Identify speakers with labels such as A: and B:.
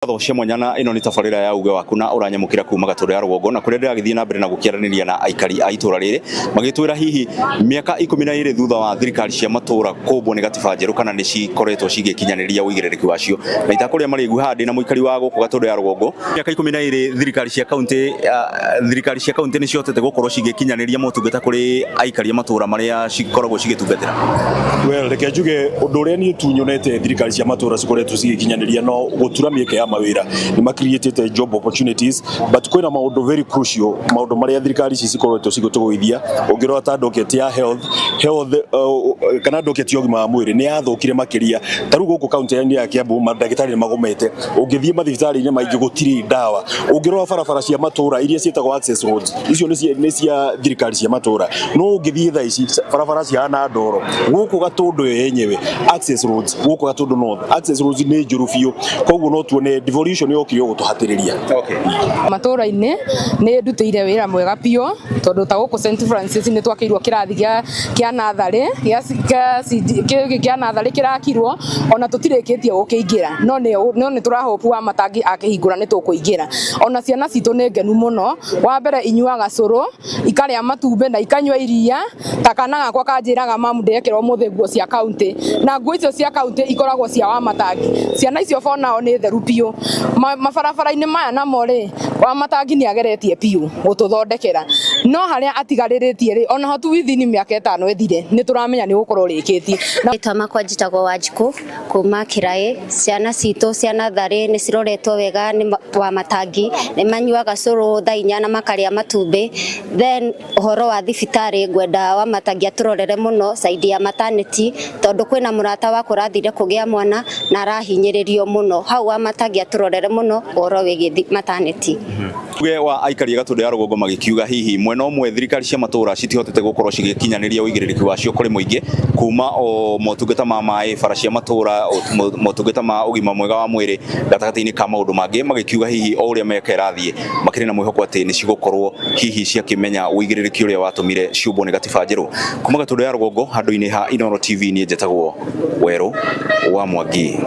A: Ngatho cia mwanya na ĩno nĩ tabarĩra ya uge waku na ũranyamũkĩra kuma Gatũndũ ya rũgongo, na kũrĩa ndĩragĩthiĩ na mbere na gũkĩaranĩria na aikari a itũra rĩrĩ magĩtwĩra hihi mĩaka 12 thutha wa thirikari cia matũra kũmbwo nĩ gatiba njerũ kana nĩ cikoretwo cigĩkinyanĩria ũigĩrĩrĩki wacio. Na itakũrĩa marĩgu haha ndĩ na mũikari wa gũkũ Gatũndũ ya rũgongo. Mĩaka 12 thirikari cia kaunti, thirikari cia kaunti nĩ cihotete gũkorwo cigĩkinyanĩria motungata kũrĩ aikari a matũra marĩa cikoragwo cigĩtungatĩra?
B: Well, reke njuge ũndũ ũrĩa niĩ tu nyonete thirikari cia matũra cikoretwo cigĩkinyanĩria no gũtura mĩeke ya mawĩra. Nĩ macreatĩte job opportunities, but kwĩna maũndũ very crucial, maũndũ marĩa thirikari ici cikoretwo cigĩtũgũithia. Ũngĩrora ta docket ya health kana docket ya ũgima wa mwĩrĩ nĩ yathũkire makĩria. Ta rĩu gũkũ kaunti ya Kiambu mandagĩtarĩ nĩ magomete, ũngĩthiĩ mathibitarĩ-inĩ maingĩ gũtirĩ ndawa. Ũngĩrora barabara cia matũra iria ciĩtagwo access roads, icio nĩ cia thirikari cia matũra, no ũngĩthiĩ thaa ici barabara cihana ndoro. Gũkũ Gatũndũ yo yenyewe, access roads gũkũ Gatũndũ North, access roads nĩ njũru biũ, koguo no tuone devolution yokire gũtũhatĩrĩria.
C: Matũra-inĩ nĩ ndutĩire wĩra mwega biũ, tondũ ta gũkũ St Francis nĩ twakĩirwo kĩrathi kĩa natharĩ gĩa kĩa natharĩ kĩrakirwo, ona tũtirĩkĩtie gũkĩingĩra, no nĩ tũrahopu wa matangi akĩhingũra nĩ tũkũingĩra. Ona ciana citũ nĩ ngenu mũno. Wa mbere, inyuaga cũrũ, ikarĩa matumbĩ na ikanyua iria. Ta kana gakwa kanjĩraga, "Mamu, ndekĩra ũmũthĩ nguo cia kaunti," na nguo icio cia kaunti ikoragwo cia wa matangi. Ciana icio bonao nĩ theru biũ. Mabarabara-inĩ maya namo rĩ, wa matangi nĩ ageretie biũ gũtũthondekera, no harĩa atigarĩrĩtie rĩ, ona ho tu within mĩaka 5 ĩthire nĩ tũramenya nĩ gũkorwo rĩkĩtie.
D: Rĩtwa makwa njĩtagwo Wanjikũ kuma Kĩraĩ. Ciana citũ cia natharĩ nĩ ciroretwo wega nĩ wa matangi, nĩ manyuaga cũrũ thaa 4 na makarĩa matumbĩ. Then ũhoro wa thibitarĩ, ngwenda wa matangi atũrorere mũno side ya maternity, tondũ kwĩna mũrata wakwa ũrathire kũgĩa mwana na arahinyĩrĩrio mũno hau. Wa matangi atũrorere mũno ũhoro wĩgiĩ maternity.
A: Uge wa aikari a Gatũndũ ya rũgongo magĩkiuga hihi mwena ũmwe thirikari cia matũra citihotete gũkorwo cigĩkinyanĩria ũigĩrĩrĩki wacio kũrĩ mũingĩ, kuma o motungata ma maĩ, bara cia matũra, motungata ma ũgima mwega wa mwĩrĩ, gatagatĩ-inĩ ka maũndũ mangĩ. Magĩkiuga hihi o ũrĩa mĩaka ĩrathiĩ makĩrĩ na mwĩhoko atĩ nĩ cigũkorwo hihi ciakĩmenya ũigĩrĩrĩki ũrĩa watũmire ciũmbwo nĩ gatiba njerũ. Kuma Gatũndũ ya rũgongo, handũ-inĩ ha Inooro TV, niĩ njĩtagwo Werũ wa Mwangi.